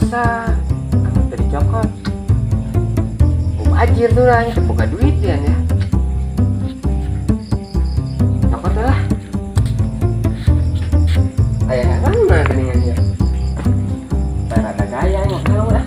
Masa anu teu dicokot? Mubajir tuh lah, teu boga duit ya ya. Cokot lah. Aya mana geuningan ya? Rada gaya nya kalau lah.